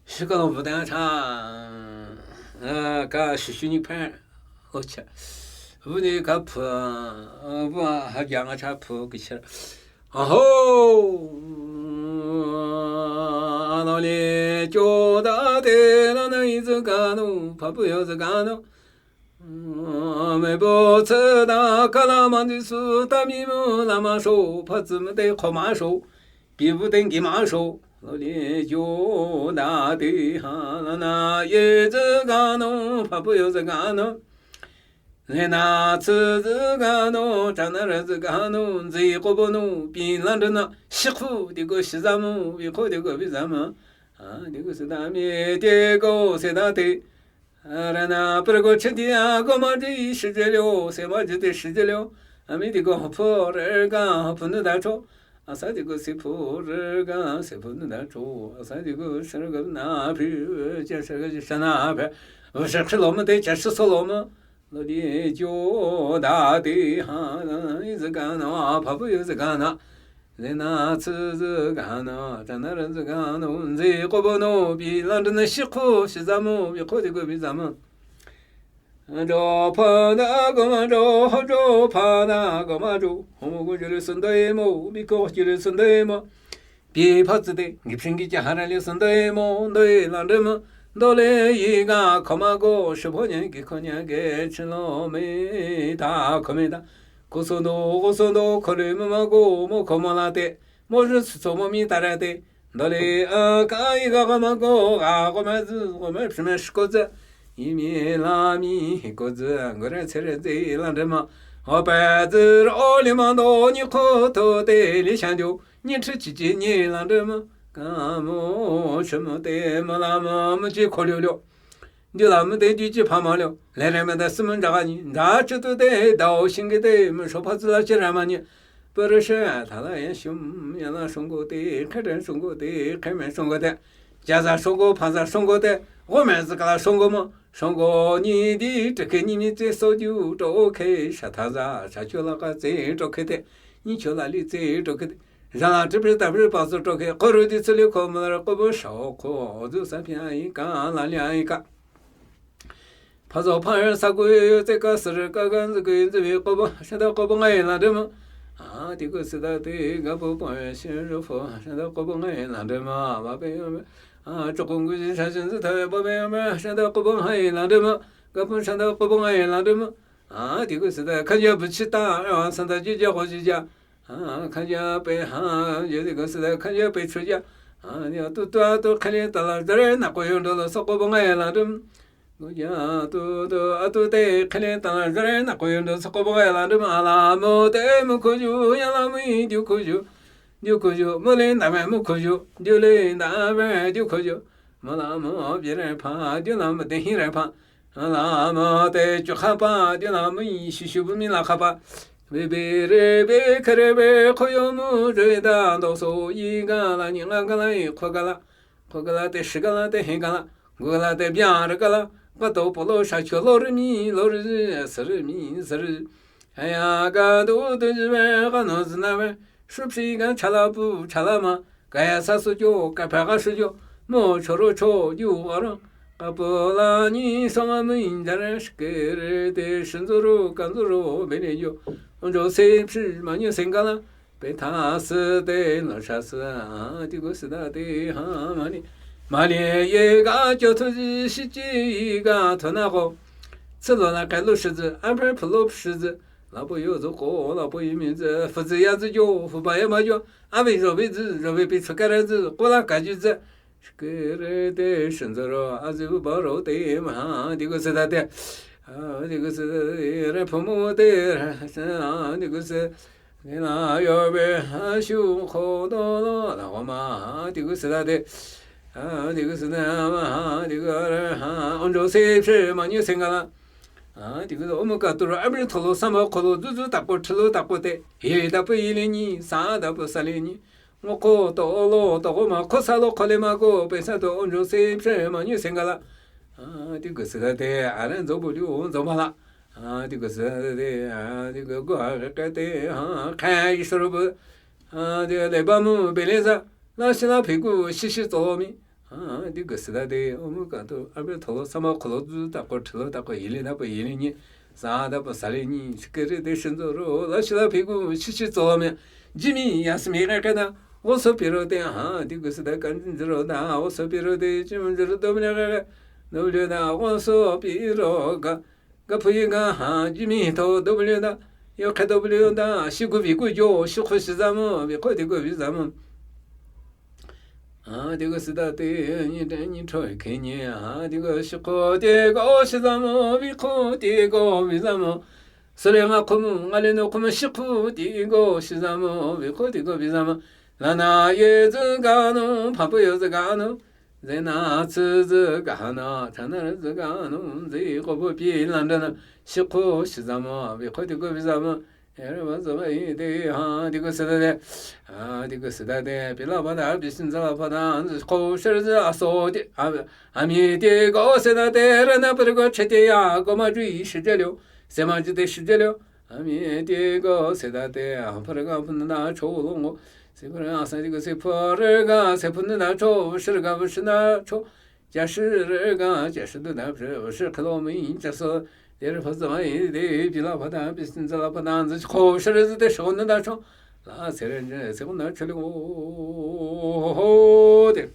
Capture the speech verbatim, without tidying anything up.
Shikano vüdang cha, ka shishu ni phe, ocha. Vüni ka phe, vü ha yang cha phe kichar. Aho, ano le cho da de la na izu kano, papu yo zu kano. Mebo tsü da kala mandisu tamimu lama sho, patsü mde koma sho, pibu dengi ma sho, loli jo da de ha la na ye zu kano, papu yo zu kano. Lena tsü zu kano, chana ra zu kano, zi kobo no, pi lan na, shiku de go shizamu, bi ko de go bizamu. A, de go sidami, de go sidate. Rana pargo chiti a goma ji shijelyo, sema jiti shijelyo. Ami digo hapur ga hapunu dacho. Asa digo sipur ga sipunu dacho. Asa digo shirga na pi, ja shirga ji shana pi. Vashakshiloma de ja shisoloma. Lodi jo da de ha, izagana, papu izagana. Zena tsü zü gano, chana ra zü gano, nzi kobo no, bi lan na shiku, shizamu, bi ko de go bizamu. Jo pa da goma jo, ho jo pa da goma jo, homo go jiri sundai mo, bi ko jiri sundai mo. Bi pa tsü de, ngi pshingi ja hara le sundai mo, ndai lan mo. Ndole yi ga koma go, shipo nya gi ko nya ge, chilo me ta, kome ta. Kosondo, kosondo, kole mama go, mo komo la te. Mo ju su so mo mi ta ra te. Ndole, a, ka i ga ga ma go, ga go ma zu, go ma pshime shiko zu. I mi la mi hi ko zu, go re tse re ze la de ma. O pa zu ro li ma do, ni ko to te li shan ju. Ni chi chi chi ni la de ma. Ka mo, shi mo te, ma la ma, mo chi ko liu liu. Di la mu de di ji pa ma liu, le re ma da si mu nda ga ni, nda chi tu de, dao xing ge de, mu sho pa zi la chi ra ma ni. Pu ri shi, ta la ya shum, ya la shong go de, khe ren shong go de, khe men shong go de. Ja za shong go, pa za shong go de, go men zi ka la shong go mo, shong go ni di, zhe ke ni mi zi so ju, zhou ke, sha ta za, sha chu la ka zi, zhou ke de, ni chu la li zi, zhou ke de. Zhang la zhi pi da pi pa zu zhou ke, ko ru di zi li ko mo la ko bo shao ko, zu sa pi a yi ka, la li a yi ka. Pa zo pa ren sa gu yu yu tse ka si ri ka gan zi gu yu zi wi ko bo, shan da ko bo ngai la de mo. A, di gu si da di ga bo pa ren shin ru fo, shan da ko bo ngai la de mo. Ba pe yo me. A, zhou kong gu zi sha shin zi ta we ba pe yo me, shan da ko bo ngai la de mo. Ga bo shan da ko bo ngai la de mo. A, di gu si da, ka ya bu chi ta, a, san da ji ja ho ji ja. A, ka ya pe ha, ye di gu si da, ka ya pe chu ja. A, ya tu tu a tu ka le ta la, za re na ko yo ndo la, so ko bo ngai la dum. Gu ya tu tu a tu te, ka le ta la, za re na ko yo ndo, so ko bo ngai la dum. A la mo te mo ko ju, ya la mo i ju ko ju. Ju ko ju, mo le na me mo ko ju, ju le na me ju ko ju. Mo la mo bi re pa, ju la mo te hi re pa. La mo te chu kha pa, di la mo yi shi shu bu mi la kha pa. Be be re be khe re be, kho yo mu re da do so, yi ga la ni nga ga la yi, kho ga la. Kho ga la te, shi ga la te, he ga la. Gu ga la te, bia re ga la. Ga do po lo, sha chu lo re mi, lo re zi, si re mi, si re. Ha ya ga du du ji we, ga no zi na we. Shu psi ga cha la pu, cha la ma, ka ya sa su jo, ka pa ga shu jo, mo cho ro cho, ju ga ro. Ka pu la ni sa ma mi ja re, shi ke re te, shin zu ru, kan zu ru, be le jo. On jo se psi, ma ni se ga la, pe ta si te, no sha si, a, di gu si da te, ha, ma ni. Ma li ye ga jo tu ji, shi ji ga tu na go. Tsi lo la ka lu shi zi, an pe pu lo shi zi. Lapo yo zo ko, lapo yi mi zi, fu zi ya zi jo, fu ba ya ma jo, a bi zo bi zi, zo bi bi chu ka re zi, ko la ka ji zi. Shi ke re te, shin zo ro, a zi bu ba ro te, ma, di gu si da te. A, di gu si da te, re pu mu te, a, di gu si. Ni la yo be, a, shu ko do lo, la wa ma, di gu si da te. A, di gu si da ma, di gu re, a, on jo se psi, ma ni se ga la. A, di gu, o mo ka tu ro, a mi to lo, sa ma ko lo, zu zu ta ko, chi lo ta ko te. He da pu yi le ni, sa da pu sa le ni. Ngo ko to lo, to ko ma, ko sa lo, ko le ma ko, pe sa to, on jo se psi, ma ni se ga la. A, di gu si da te, a ren zo bu liu, zo ma la. A, di gu si da te, a, di gu gu a re ka te, a, ka yi shu ru bu. A, di le ba mu, be le za. La shi la pi gu, shi shi zo mi. ཨ་དེ་གོ་སི་ད་དེ་ཨོ་མུ་ཀ་ཏོ་ཨ་བེ་ཐོ་ལོ་ས་མ་ཁོ་ལོ་ཛུ་ད་ཀོ་ཁྲི་ལོ་ད་ཀོ་ཡི་ལི་ད་པོ་ཡི་ལི་ཉི་ས་ད་པོ་ས་ལི་ཉི་ཤི་ཀེ་རི་དེ་ཤི་ཛོ་རོ་ལ་ཤི་ལ་ཕི་གུ་ཤི་ཤི་ཙོ་ལ་མེ་ཇི་མི་ཡ་སི་མི་ཀ་ཀ་ན་ཝོ་སོ་ཕི་རོ་དེ་ཨ་དེ་གོ་སི་ད་ཀན་ཛི་རོ་ད་ཝོ་སོ་ཕི་རོ་དེ་ཅི་མི་ཛི་རོ་དོ་མི་ཀ་ཀ་ནོ་ལི་ད་ཝོ་སོ་ཕི་རོ་ག་ག་ཕུ་ཡི་ག་ཧ་ཇི་མི་ཐོ་དོ་བི་ལི་ད་ཡོ་ཁེ་དོ་བི་ལི་ད་ཤི་གུ་བི་གུ་ཇོ་ཤི་ཁོ་ཤི་ཟ་མོ་བི་ཁོ་དེ་གོ་བི་ཟ་མོ། ཨ་དེ་གོ་སི་ད་དེ་ཉི་དྲན་ཉི་ཁྲོ་ཁེ་ཉི་ཨ་དེ་གོ་ཤི་ཁོ་དེ་གོ་ཤི་ཟ་མོ་བི་ཁོ་དེ་གོ་བི་ཟ་མོ། སོ་ལེ་ང་ཁོ་མོ་ང་ལེ་ནོ་ཁོ་མོ་ཤི་ཁོ་དེ་གོ་ཤི་ཟ་མོ་བི་ཁོ་དེ་གོ་བི་ཟ་མོ། ལ་ན་ཡེ་ཛི་ག་ནོ་ཕ་པོ་ཡོ་ཛི་ག་ནོ། ཟེ་ན་ཚུ་ཛི་ག་ན་ཐ་ན་ར་ཛི་ག་ནོ་ཛི་ཀོ་པོ་པི་ལ་འདྲ་ན་ཤི་ཁོ་ཤི་ཟ་མོ་བི་ཁོ་དེ་གོ་བི་ཟ་མོ། ཨེ་ར་བ་ཛ་བ་ཡི་དེ་ཧ་དེ་གོ་སི་ད་དེ། ཨ་དེ་གོ་སི་ད་དེ་བི་ལ་བ་ད་བི་སིན་ཛ་ལ་བ་ད་ཛི་ཁོ་ཤི་ར་ཛི་ཨ་སོ་དེ་ཨ་ཨ་མི་དེ་གོ་སི་ད་དེ་ར་ན་པ་ར་གོ་ཆེ་དེ་ཡ་གོ་མ་ཇུ་ཡི་ཤི་ཇེ་ལེའོ་སེ་མ་ཇུ་དེ་ཤི་ཇེ་ལེའོ། ཨ་མི་དེ་གོ་སི་ད་དེ་ཨ་ཕ་ར་ག་ཕུ་ན་ཆོ་ལོ་ངོ། སེ་ཕུ་ར་ཨ་ས་དེ་གོ་སེ་ཕུ་ར་ག་སེ་ཕུ་ན་ཆོ་བི་ཤི་ར་ག་བི་ཤི་ན་ཆོ། ཇ་ཤི་ར་ག་ཇ་ཤི་དུ་ན་བི་ཤི་ཁ་ལོ་མི་ཡིན་ཇ་སོ། དེ་ར་ཕ་ཛ་མ་ཡི་དེ་བི་ལ་ཕ་དང་བི་སིན་ཛ་ལ་ཕ་དང་ཛི་ཁོ་ཤི་ར་ཛི་དེ་ཤོ་ན་ད་ཆོ། ལ་སེ་ར་ཇི་སེ་ཁོ་ན་ཆོ་ལེ་ངོ་དེ།